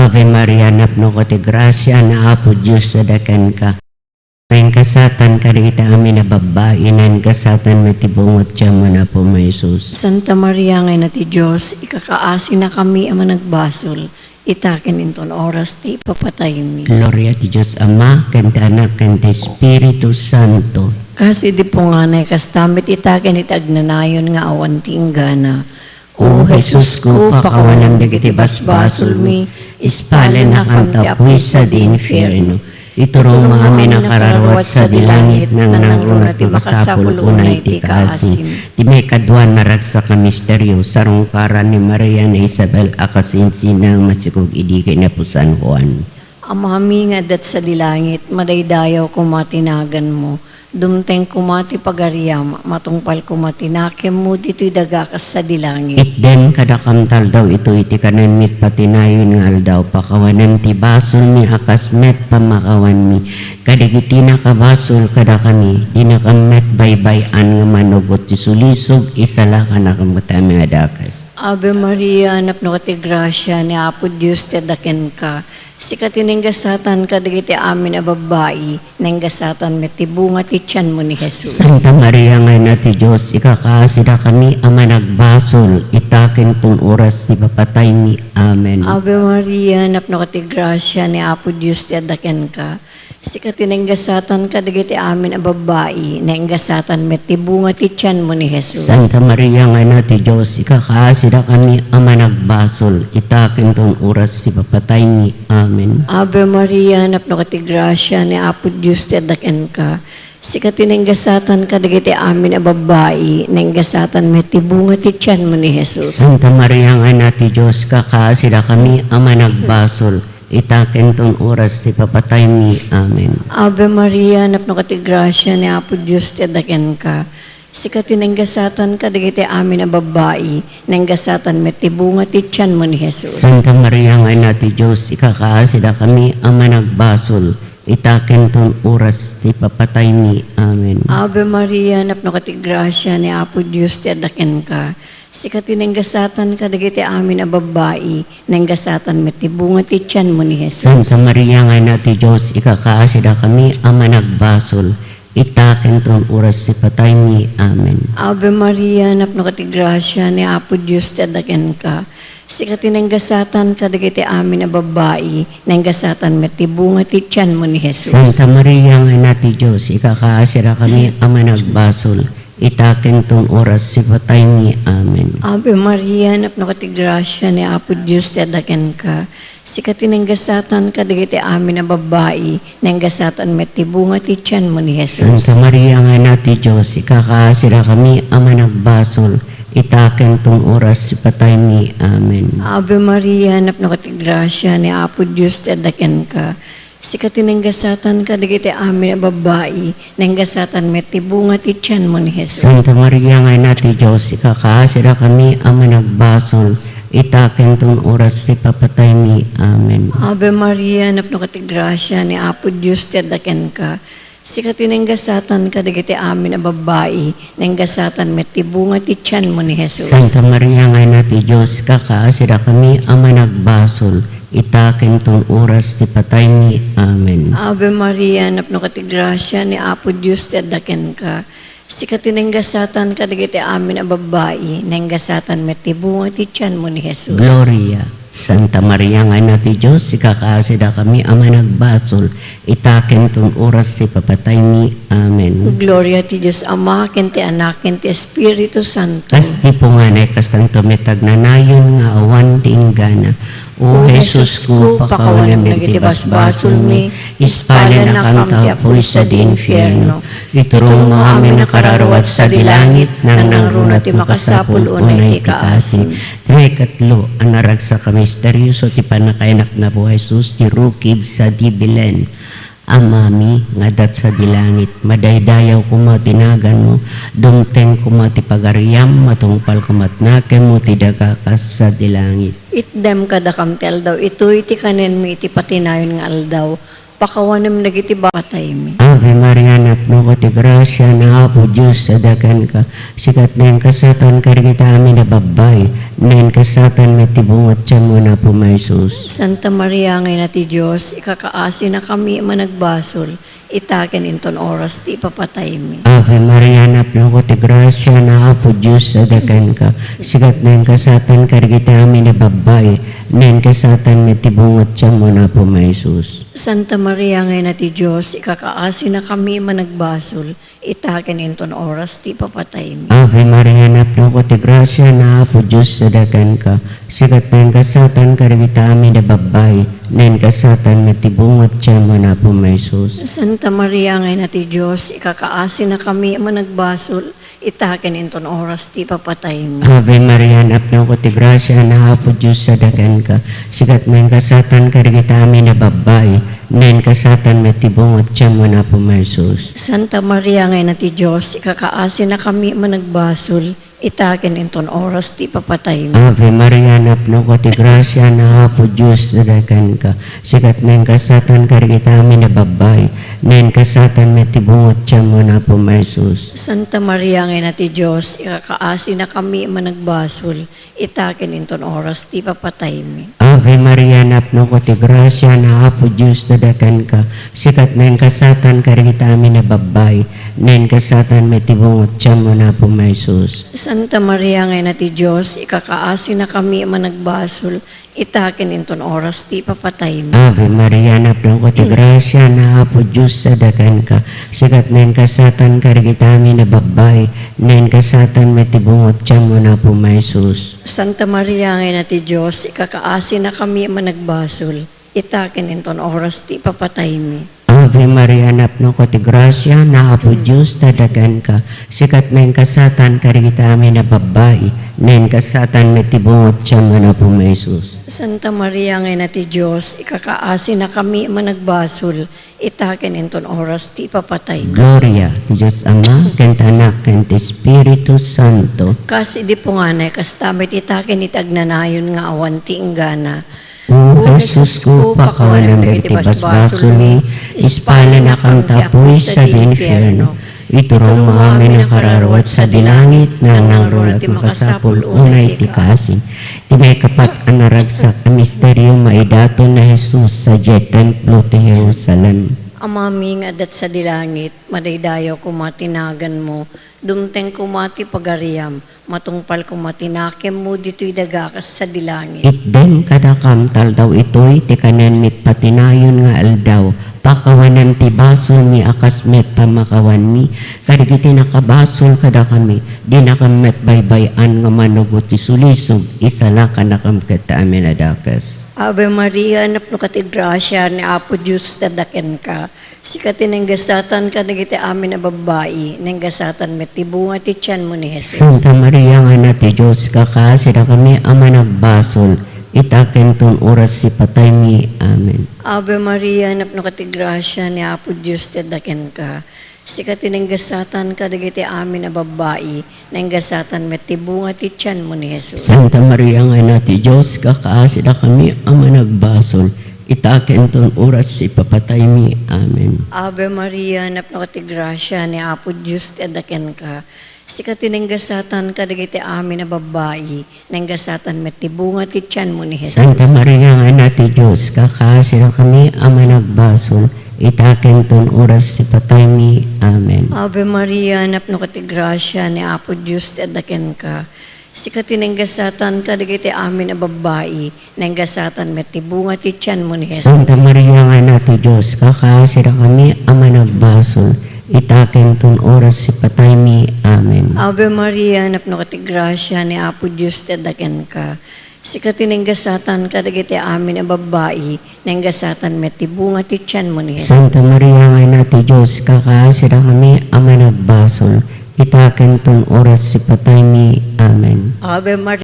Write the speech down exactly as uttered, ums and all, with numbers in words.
Ave Maria, napnoka ti grasia, ni Apo Dios adda kenka. Naingasatan kadagiti amin a babbai, naingasatan met ti bunga ti tianmo, ni Apo Jesus. Santa Maria nga Ina ti Dios, ikakaasinakami a managbasol, ita ken inton oras ti ipapataymi. Gloria ti Dios Ama, ken ti Anak, ken ti Espiritu Santo. Kas idi punganay, kasta met ita ken iti agnanayon nga awan ti inggana. O Jesusko, pakawanam dagiti basbasolmi, ispalennakam ti apuy sadi infierno. Iturongmo amin a kararuat sadi langit, nangnangruna ti makasapul unay ti kaasim. Ti maikadua, naragsak a misterio, sarungkaran ni Maria ni Isabel a kasinsinang masikog idi kay ni Apo San Juan. Amami nga adda sadi langit, madaydayaw koma ti naganmo. Dumteng koma ti pagariam, matungpal koma ti nakemmo ditoy daga kas sadi langit. Itdem kadakam ti aldaw itoy ti kanenmi iti patinayon nga aldaw, pakawanem ti basolmi a kas met pammakawanmi kadagiti nakabasol kadakami, dinakam met baybay-an nga manugot ti sulisog, isalakanakam iti amin a dakes. Ave Maria, napnoka ti grasia, ni Apo Dios ti adda kenka. Sika ti naingasatan kadagiti amin a babbai, naingasatan met ti bunga ti tianmo ni Jesus. Santa Maria nga Ina ti Dios, ikakaasidakami a managbasol, ita ken ton oras ti papataymi. Amen. Ave Maria, napnoka ti grasia, ni Apo Dios ti adda kenka. Sika ti naingasatan kadagiti amin a babbai, naingasatan met ti bunga ti tianmo ni Jesus. Santa Maria nga Ina ti Dios, ikakaasidakami a managbasol, ita ken ton oras ti papataymi. Amen. Ave Maria, napnoka ti grasia, ni Apo Dios ti adda kenka. Sika ti naingasatan kadagiti amin a babbai, naingasatan met ti bunga ti tianmo ni Jesus. Santa Maria nga Ina ti Dios, ikakaasidakami a managbasol, ita ken ton oras ti papataymi. Amen. Ave Maria, napnoka ti grasia, ni Apo Dios ti adda kenka. Sika ti naingasatan kadagiti amin a babbai, naingasatan met ti bunga ti tianmo ni Jesus. Santa Maria nga Ina ti Dios, ikakaasidakami a managbasol, ita ken ton oras ti papataymi. Amen. Ave Maria, napnoka ti grasia, ni Apo Dios ti adda kenka. Sika ti naingasatan kadagiti amin a babbai, naingasatan met ti bunga ti tianmo ni Jesus. Santa Maria nga Ina ti Dios, ikakaasidakami a managbasol, ita ken ton oras ti pataymi. Amen. Ave Maria, napnoka ti grasia, ni Apo Dios ti adda kenka. Sika ti naingasatan kadagiti amin a babbai, naingasatan met ti bunga ti tianmo ni Jesus. Santa Maria nga Ina ti Dios, ikakaasidakami a managbasol, ita ken ton oras ti pataymi. Amen. Ave Maria, napnoka ti grasia, ni Apo Dios ti adda kenka. Sika ti naingasatan kadagiti amin a babbai, naingasatan met ti bunga ti tianmo ni Jesus. Santa Maria nga Ina ti Dios, ikakaasidakami a managbasol, ita ken ton oras ti pataymi. Amen. Ave Maria, napnoka ti grasia, ni Apo Dios ti adda kenka. Sika ti naingasatan kadagiti amin a babbai, naingasatan met ti bunga ti tianmo ni Jesus. Santa Maria nga Ina ti Dios, ikakaasidakami a managbasol, ita ken ton oras ti papataymi. Amen. Ave Maria, napnoka ti grasia, ni Apo Dios ti adda kenka. Sika ti naingasatan kadagiti amin a babbai, naingasatan met ti bunga ti tianmo ni Jesus. Santa Maria nga Ina ti Dios, ikakaasidakami a managbasol, ita ken ton oras ti pataymi. Amen. Ave Maria, napnoka ti grasia, ni Apo Dios ti adda kenka. Sika ti naingasatan kadagiti amin a babbai, naingasatan met ti bunga ti tianmo ni Jesus. Gloria. Santa Maria nga Ina ti Dios, ikakaasidakami a managbasol, ita ken ton oras ti papataymi. Amen. Gloria ti Dios Ama, ken ti Anak, ken ti Espiritu Santo. Kas ti punganay, kastanto met agnanayon nga awan ti inggana. O Jesusko, pakawanem dagiti basbasolmi, ispalennakam ti apuy sadi infierno. Iturongmo amin a kararuat sadi langit, nangnangruna ti makasapul unay ti kaasim. Ti maikatlo a naragsak a misterioso ti pannakainak ni Apo Jesus ti rukib sadi Belen. Amami nga adda sadi langit, madaydayaw koma ti naganmo, dumteng koma ti pagariam, matungpal koma ti nakemmo ti daga kas sadi langit. Itdem kadakam ti aldaw itoy ti kanenmi iti patinayon nga aldaw. Pakawanem dagiti ba-, pataymi. Ave Maria, napnoka ti grasia, ni Apo Dios adda kenka. Sika ti naingasatan kadagiti amin a babbai, naingasatan met ti bunga ti tianmo, ni Apo Jesus. Santa Maria nga Ina ti Dios, ikakaasinakami a managbasol, ita ken inton oras ti ipapataymi. Ave Maria, napnoka ti grasia, ni Apo Dios adda kenka. Sika ti naingasatan kadagiti amin a babbai, naingasatan met ti bunga ti tianmo, ni Apo Jesus. Santa Maria nga Ina ti Dios, ikakaasinakami a managbasol, ita ken inton oras ti ipapataymi. Ave Maria, napnoka ti grasia, ni Apo Dios adda kenka. Sika ti naingasatan kadagiti amin a babbai, naingasatan met ti bunga ti tianmo, ni Apo Jesus. Santa Maria nga Ina ti Dios, ikakaasinakami a managbasol, ita ken inton oras ti ipapataymi. Ave Maria, napnoka ti grasia, ni Apo Dios adda kenka. Sika ti naingasatan kadagiti amin a babbai, naingasatan met ti bunga ti tianmo, ni Apo Jesus. Santa Maria nga Ina ti Dios, ikakaasinakami a managbasol, ita ken inton oras ti ipapataymi. Ave Maria, napnoka ti grasia, ni Apo Dios adda kenka. Sika ti naingasatan kadagiti amin a babbai, naingasatan met ti bunga ti tianmo, ni Apo Jesus. Santa Maria nga Ina ti Dios, ikakaasinakami a managbasol, ita ken inton oras ti ipapataymi. Ave Maria, napnoka ti grasia, ni Apo Dios adda kenka. Sika ti naingasatan kadagiti amin a babbai, naingasatan met ti bunga ti tianmo, ni Apo Jesus. Santa Maria nga Ina ti Dios, ikakaasinakami a managbasol, ita ken inton oras ti ipapataymi. Ave Maria, napnoka ti grasia, ni Apo Dios adda kenka. Sika ti naingasatan kadagiti amin a babbai, naingasatan met ti bunga ti tianmo, ni Apo Jesus. Santa Maria nga Ina ti Dios, ikakaasinakami a managbasol, ita ken inton oras ti ipapataymi. Ave Maria, napnoka ti grasia, ni Apo Dios adda kenka. Sika ti naingasatan kadagiti amin a babbai, naingasatan met ti bunga ti tianmo, ni Apo Jesus. Santa Maria nga Ina ti Dios, ikakaasinakami a managbasol, ita ken inton oras ti ipapataymi. Gloria ti Dios Ama, ken ti Anak, ken ti Espiritu Santo. Kas idi punganay, kasta met ita ken iti agnanayon nga awan ti inggana. O Jesusko, pakawanem dagiti basbasolmi, ispalanakam ti apuy sadi infierno. Iturongmo amin a kararuat sadi langit, nangnangruna ti makasapul unay ti kaasi. Ti maikapat a naragsak a misterio, maidaton ni Jesus sadiay templo ti Jerusalem. Amami nga adda sadi langit, madaydayaw koma ti naganmo, dumteng koma ti pagariam, matungpal koma ti nakemmo ditoy daga kas sadi langit. Itdem kadakam ti aldaw itoy ti kanenmi iti patinayon nga aldaw. Pakawanem ti basolmi a kas met pamakawanmi kadagiti nakabasol kadakami. Dinakam met baybay-an nga manugot ti sulisog, isalakanakam ket ti amin a dakes. Ave Maria, napnoka ti grasia, ni Apo Dios adda kenka. Sika ti naingasatan kadagiti amin a babbai, naingasatan met ti bunga ti tianmo ni Jesus. Santa Maria nga Ina ti Dios, ikakaasidakami a managbasol, ita ken ton oras ti pataymi. Amen. Ave Maria, napnoka ti grasia, ni Apo Dios ti adda kenka. Sika ti naingasatan kadagiti amin a babbai, naingasatan met ti bunga ti tianmo ni Jesus. Santa Maria nga Ina ti Dios, ikakaasidakami a managbasol, ita ken ton oras ti ipapataymi. Amen. Ave Maria, napnoka ti grasia, ni Apo Dios ti adda kenka. Sika ti naingasatan kadagiti amin a babbai, naingasatan met ti bunga ti tianmo ni Jesus. Santa Maria nga Ina ti Dios, ikakaasidakami a managbasol, ita ken ton oras ti pataymi. Amen. Ave Maria, napnoka ti grasia, ni Apo Dios ti adda kenka. Sika ti naingasatan kadagiti amin a babbai, naingasatan met ti bunga ti tianmo ni Jesus. Santa Maria nga Ina ti Dios, ikakaasidakami a managbasol, ita ken ton oras ti pataymi. Amen. Ave Maria, napnoka ti grasia, ni Apo Dios ti adda kenka. Sika ti naingasatan kadagiti amin a babbai, naingasatan met ti bunga ti tianmo ni Jesus. Santa Maria nga Ina ti Dios, ikakaasidakami a managbasol, ita ken ton oras ti pataymi. Amen. Ave Maria,